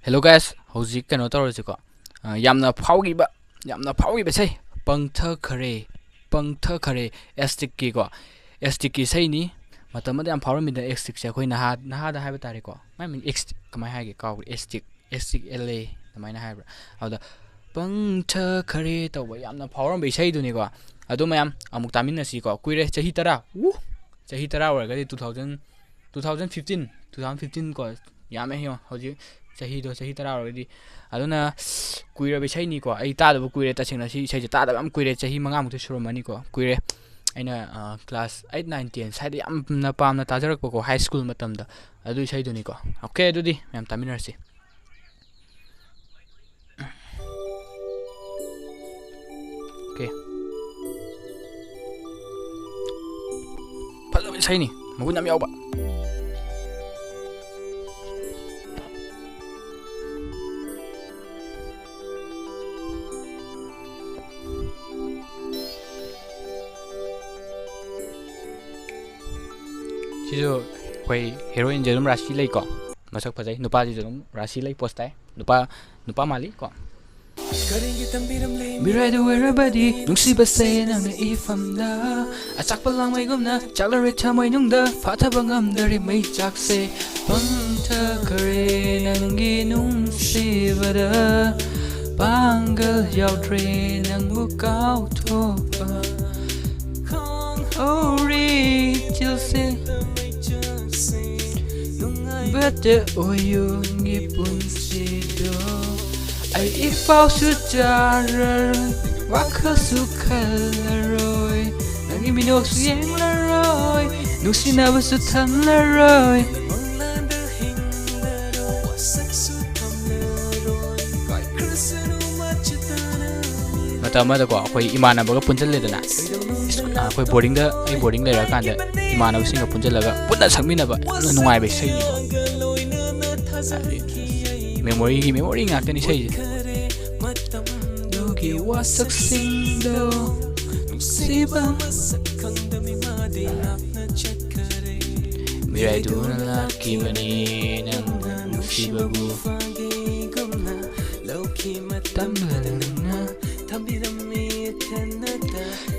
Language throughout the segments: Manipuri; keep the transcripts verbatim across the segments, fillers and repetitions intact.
Hello guys, ꯍꯧꯖꯤꯛ ꯀꯩꯅꯣ ꯇꯧꯔꯁꯤꯀꯣ꯫ ꯑ, ꯌꯥꯝꯅ ꯐꯥꯎꯈꯤꯕ, ꯌꯥꯝꯅ ꯐꯥꯎꯈꯤꯕ ꯏꯁꯩ, ꯄꯪꯊꯈꯔꯦ, ꯄꯪꯊꯈꯔꯦ, ꯑꯦꯁꯇꯤꯛꯀꯤꯀꯣ, ꯑꯦꯁꯇꯤꯛꯀꯤ ꯏꯁꯩꯅꯤ꯫ ꯃꯇꯝ ꯑꯃꯗ ꯌꯥꯝ ꯐꯥꯎꯔꯝꯃꯤꯗ ꯑꯦꯁꯇꯤꯛꯁꯦ, ꯑꯩꯈꯣꯏ ꯅꯍꯥ, ꯅꯍꯥꯗ ꯍꯥꯏꯕ ꯇꯥꯔꯦꯀꯣ꯫ ꯃꯥꯏ ꯃꯤꯡ ꯑꯦꯁꯇꯤꯛ ꯀꯃꯥꯏꯅ ꯍꯥꯏꯒꯦ? ꯀꯥꯎꯈ꯭ꯔꯦ꯫ ꯑꯦꯁꯇꯤꯛ, ꯑꯦꯁꯇꯤꯛ ꯑꯦꯜ ꯑꯦ ꯑꯗꯨꯃꯥꯏꯅ ꯍꯥꯏꯕ꯭ꯔꯥ? ꯑꯗꯨꯗ ꯄꯪꯊꯈꯔꯦ ꯇꯧꯕ ꯌꯥꯝꯅ ꯐꯥꯎꯔꯝꯕ ꯏꯁꯩꯗꯨꯅꯤꯀꯣ꯫ ꯑꯗꯨ ꯃꯌꯥꯝ ꯑꯃꯨꯛ ꯇꯥꯃꯤꯟꯅꯁꯤꯀꯣ꯫ ꯀꯨꯏꯔꯦ, ꯆꯍꯤ ꯇꯔꯥ, ꯎ! ꯆꯍꯤ ꯇꯔꯥ ꯑꯣꯏꯔꯒꯗꯤ two thousand, two thousand fifteen, two thousand fifteen ꯀꯣ, ꯌꯥꯝꯃꯦ ꯌꯦꯡꯉꯣ꯫ ꯍꯧꯖꯤꯛ ꯆꯍꯤꯗꯣ ꯆꯍꯤ ꯇꯔꯥ ꯑꯣꯏꯔꯒꯗꯤ꯫ ꯑꯗꯨꯅ ꯀꯨꯏꯔꯕ ꯏꯁꯩꯅꯤꯀꯣ꯫ ꯑꯩ ꯇꯥꯗꯕ ꯀꯨꯏꯔꯦ, ꯇꯁꯦꯡꯅ ꯁꯤ ꯏꯁꯩꯁꯦ ꯇꯥꯗꯕ ꯌꯥꯝ ꯀꯨꯏꯔꯦ, ꯆꯍꯤ ꯃꯉꯥꯃꯨꯛꯇꯤ ꯁꯨꯔꯝꯃꯅꯤꯀꯣ꯫ ꯀꯨꯏꯔꯦ꯫ ꯑꯩꯅ, ꯑ, class eight, nine, ten ꯁ꯭ꯋꯥꯏꯗ ꯌꯥꯝꯅ ꯄꯥꯝꯅ ꯇꯥꯖꯔꯛꯄꯀꯣ, high school ꯃꯇꯝꯗ꯫ ꯑꯗꯨ ꯏꯁꯩꯗꯨꯅꯤꯀꯣ꯫ Okay, ꯑꯗꯨꯗꯤ ꯃꯌꯥꯝ ꯇꯥꯃꯤꯟꯅꯔꯁꯤ꯫ Okay. ꯐꯖꯕ ꯏꯁꯩꯅꯤ, ꯃꯒꯨꯟ ꯌꯥꯝ ꯌꯥꯎꯕ꯫ ꯁꯤꯁꯨ ꯑꯩꯈꯣꯏ heroineꯁꯦ ꯑꯗꯨꯝ ꯔꯥꯁꯤ ꯂꯩꯀꯣ, ꯃꯁꯛ ꯐꯖꯩ꯫ ꯅꯨꯄꯥꯁꯤꯁꯨ ꯑꯗꯨꯝ ꯔꯥꯁꯤ ꯂꯩ, pose ꯇꯥꯏ꯫ ꯅꯨꯄꯥ, ꯅꯨꯄꯥ ꯃꯥꯜꯂꯤ ꯀꯣ꯫ ꯃꯤꯔꯥꯏꯗ ꯑꯣꯏꯔꯕꯗꯤ ꯅꯨꯡꯁꯤꯕꯁꯦ ꯅꯪꯅ ꯏꯐꯝꯗ, ꯑꯆꯥꯛꯄ ꯂꯥꯡꯃꯩꯒꯨꯝꯅ ꯆꯥꯛꯂꯔꯣꯏ ꯊꯃꯣꯏꯅꯨꯡꯗ, ꯐꯥꯊꯕ ꯉꯝꯗꯔꯦ ꯃꯩ ꯆꯥꯛꯁꯦ꯫ ꯄꯪꯊꯈ꯭ꯔꯦ ꯅꯪꯒꯤ ꯅꯨꯡꯁꯤꯕꯗ, ꯄꯥꯡꯒꯜ ꯌꯥꯎꯗ꯭ꯔꯦ ꯅꯪꯕꯨ ꯀꯥꯎꯊꯣꯛꯄ꯫ ꯈꯪꯍꯧꯔꯤ ꯆꯤꯜꯁꯦ ꯕꯠꯇ ꯑꯣꯏꯌꯨꯒꯤ ꯄꯨꯟꯁꯤꯗꯣ꯫ ꯑꯩ ꯏꯄꯥꯎꯁꯨ ꯆꯥꯔꯔꯣꯏ, ꯋꯥꯈꯜꯁꯨ ꯈꯜꯂꯔꯣꯏ, ꯅꯪꯒꯤ ꯃꯤꯅꯣꯛꯁꯨ ꯌꯦꯡꯂꯔꯣꯏ, ꯅꯨꯡꯁꯤꯅꯕꯁꯨ ꯊꯝꯂꯔꯣꯏ꯫ ꯃꯇꯝ ꯑꯃꯗꯀꯣ ꯑꯩꯈꯣꯏ ꯏꯃꯥꯟꯅꯕꯒ ꯄꯨꯟꯁꯤꯜꯂꯦꯗꯅ, ꯑꯩꯈꯣꯏ ꯕꯣꯔꯗꯤꯡꯗ, ꯑꯩ ꯕꯣꯔꯗꯤꯡ ꯂꯩꯔꯀꯥꯟꯗ ꯏꯃꯥꯟꯅꯕꯁꯤꯡꯒ ꯄꯨꯟꯁꯤꯜꯂꯒ ꯄꯨꯟꯅ ꯁꯛꯃꯤꯟꯅꯕ ꯌꯥꯝꯅ ꯅꯨꯡꯉꯥꯏꯕ ꯏꯁꯩꯅꯤꯀꯣ꯫ ꯃꯦꯃꯣꯔꯤꯒꯤ ꯃꯦꯃꯣꯔꯤ ꯉꯥꯛꯇꯅꯤ ꯏꯁꯩꯁꯦ꯫ ꯑꯗꯨꯒꯤ ꯋꯥꯁꯛꯁꯤꯡꯗꯣ ꯅꯨꯡꯁꯤꯕ ꯃꯁꯛ ꯈꯪꯗꯕꯤ ꯃꯥꯗꯤ ꯂꯥꯞꯅ ꯆꯠꯈꯔꯦ꯫ ꯃꯤꯔꯥꯏꯗꯨꯅ ꯂꯥꯛꯈꯤꯕꯅꯤ ꯅꯪꯅ ꯅꯨꯡꯁꯤꯕꯕꯨ꯫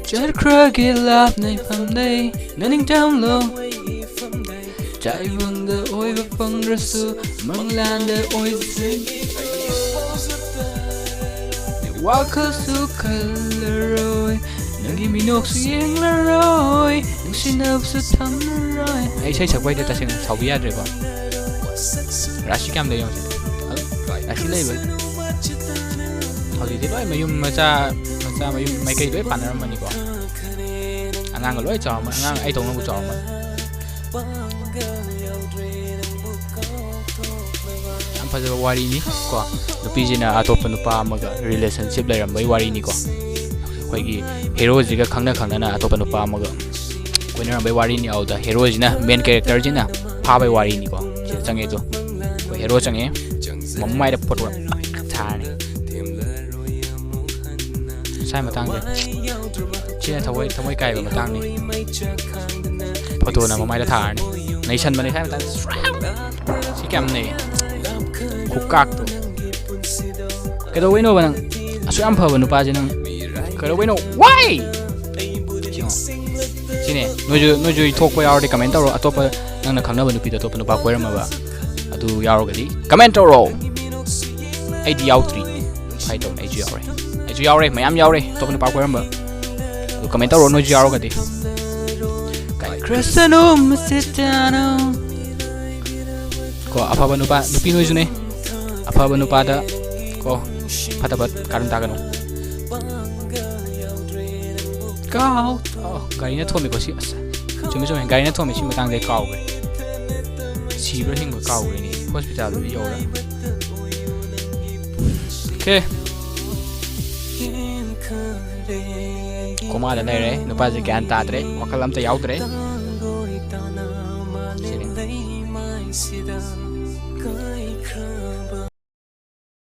ꯆꯠꯈ꯭ꯔꯒꯦ ꯂꯥꯞꯅ ꯏꯐꯝꯗꯩ, ꯅꯅꯤꯡ ꯇꯝꯂꯣ꯫ ꯇꯥꯏꯕꯪꯗ ꯑꯣꯏꯕ ꯐꯪꯗ꯭ꯔꯁꯨ, ꯃꯪꯂꯥꯟꯗ ꯑꯣꯏꯖꯒꯦ꯫ ꯋꯥꯈꯜꯁꯨ ꯈꯜꯂꯔꯣꯏ, ꯅꯪꯒꯤ ꯃꯤꯅꯣꯛꯁꯨ ꯌꯦꯡꯂꯔꯣꯏ, ꯅꯨꯡꯁꯤꯅꯕꯁꯨ ꯊꯝꯂꯔꯣꯏ꯫ ꯑꯩ ꯏꯁꯩ ꯁꯛꯄ ꯍꯩꯇꯦ, ꯇꯁꯦꯡꯅ ꯁꯥꯎꯕ ꯌꯥꯗ꯭ꯔꯦꯀꯣ꯫ ꯔꯥꯁꯤ ꯀꯌꯥꯝ ꯂꯩ ꯌꯦꯡꯉꯣ ꯁꯤꯗ꯫ ꯑꯗꯨꯝ ꯔꯥꯁꯤ ꯂꯩꯕ꯫ ꯍꯧꯖꯤꯛꯇꯤ ꯂꯣꯏ ꯃꯌꯨꯝ ꯃꯆꯥ, ꯃꯆꯥ ꯃꯌꯨꯝ ꯃꯥꯏꯀꯩ ꯂꯣꯏ ꯄꯥꯟꯅꯔꯝꯃꯅꯤꯀꯣ꯫ ꯑꯉꯥꯡꯒ ꯂꯣꯏ ꯆꯥꯎꯔꯝꯃꯅꯤ, ꯑꯉꯥꯡ ꯑꯩ ꯇꯧꯅꯕꯨ ꯆꯥꯎꯔꯝꯃꯅꯤ꯫ ꯌꯥꯝ ꯐꯖꯕ ꯋꯥꯔꯤꯅꯤ ꯀꯣ꯫ ꯅꯨꯄꯤꯁꯤꯅ ꯑꯇꯣꯞꯄ ꯅꯨꯄꯥ ꯑꯃꯒ relationship ꯂꯩꯔꯝꯕꯒꯤ ꯋꯥꯔꯤꯅꯤꯀꯣ꯫ ꯑꯩꯈꯣꯏꯒꯤ heroꯁꯤꯒ ꯈꯪꯅ ꯈꯪꯅꯅ ꯑꯇꯣꯞꯄ ꯅꯨꯄꯥ ꯑꯃꯒ ꯀꯣꯏꯅꯔꯝꯕꯒꯤ ꯋꯥꯔꯤꯅꯤ꯫ ꯑꯗꯨꯗ heroꯁꯤꯅ, main characterꯁꯤꯅ ꯐꯥꯕꯒꯤ ꯋꯥꯔꯤꯅꯤꯀꯣ꯫ ꯁꯤꯗ ꯆꯪꯉꯦ ꯑꯗꯣ꯫ ꯑꯩꯈꯣꯏ hero ꯆꯪꯉꯦ꯫ ꯃꯃꯥꯏꯗ photo ꯊꯥꯔꯅꯤ꯫ ꯁꯥꯏ ꯃꯇꯥꯡꯁꯦ꯫ ꯁꯤꯅ ꯊꯃꯣꯏ, ꯊꯃꯣꯏ ꯀꯥꯏꯕ ꯃꯇꯥꯡꯅꯤ꯫ Photoꯅ ꯃꯃꯥꯏꯗ ꯊꯥꯔꯅꯤ꯫ ꯅꯩꯁꯟꯕꯅꯦ ꯁꯥꯏ ꯃꯇꯥꯡꯁꯦ꯫ ꯁꯤ ꯀꯌꯥꯝ ꯅꯩ? ꯈꯨꯀꯥꯛꯇꯣ꯫ ꯀꯩꯗꯧꯕꯩꯅꯣꯕ ꯅꯪ? ꯑꯁꯨꯛ ꯌꯥꯝ ꯐꯕ ꯅꯨꯄꯥꯁꯦ ꯅꯪ ꯀꯩꯗꯧꯕꯩꯅꯣ? Why? ꯁꯤꯅꯦ꯫ ꯅꯣꯏꯁꯨ, ꯅꯣꯏꯁꯨ ꯊꯣꯛꯄ ꯌꯥꯎꯔꯗꯤ comment ꯇꯧꯔꯣ꯫ ꯑꯇꯣꯞꯄ ꯅꯪꯅ ꯈꯪꯅꯕ ꯅꯨꯄꯤꯗꯣ ꯑꯇꯣꯞꯄ ꯅꯨꯄꯥ ꯀꯣꯏꯔꯝꯃꯕ ꯑꯗꯨ ꯌꯥꯎꯔꯒꯗꯤ comment ꯇꯧꯔꯣ꯫ ꯑꯩꯗꯤ ꯌꯥꯎꯗ꯭ꯔꯤ꯫ ꯐꯥꯏ ꯇꯧꯅꯦ, ꯑꯩꯁꯨ ꯌꯥꯎꯔꯦ꯫ ꯑꯩꯁꯨ ꯌꯥꯎꯔꯦ, ꯃꯌꯥꯝ ꯌꯥꯎꯔꯦ ꯑꯇꯣꯞꯄ ꯅꯨꯄꯥ ꯀꯣꯏꯔꯝꯕ꯫ ꯑꯗꯨ comment ꯇꯧꯔꯣ ꯅꯣꯏꯁꯨ ꯌꯥꯎꯔꯒꯗꯤ꯫ ꯀꯣ, ꯑꯐꯕ ꯅꯨꯄꯥ, ꯅꯨꯄꯤ ꯅꯣꯏꯁꯨꯅꯦ꯫ ꯑꯐꯕ ꯅꯨꯄꯥꯗ ꯀꯣ, ꯐꯠꯇꯕ ꯀꯥꯔꯟ ꯇꯥꯒꯅꯨ꯫ ꯀꯥꯎ꯫ ꯑꯣ, ꯒꯥꯔꯤꯅ ꯊꯣꯝꯃꯤꯀꯣ ꯁꯤ꯫ ꯑꯁ, ꯆꯨꯝꯃꯤ, ꯆꯨꯝꯃꯤ꯫ ꯒꯥꯔꯤꯅ ꯊꯣꯝꯃꯤ꯫ ꯁꯤ ꯃꯇꯥꯡꯗ ꯑꯩ ꯀꯥꯎꯈ꯭ꯔꯦ꯫ ꯁꯤꯕ꯭ꯔꯥ ꯍꯤꯡꯕ꯭ꯔꯥ ꯀꯥꯎꯈ꯭ꯔꯦꯅꯦ꯫ Hospitalꯗꯨꯗꯤ ꯌꯧꯔꯦ꯫ Okay꯫ Comaꯗ ꯂꯩꯔꯦ꯫ ꯅꯨꯄꯥꯁꯦ ꯒ꯭ꯌꯥꯟ ꯇꯥꯗ꯭ꯔꯦ꯫ ꯋꯥꯈꯜ ꯑꯝꯇ ꯌꯥꯎꯗ꯭ꯔꯦ꯫ ꯁꯤꯅꯤ꯫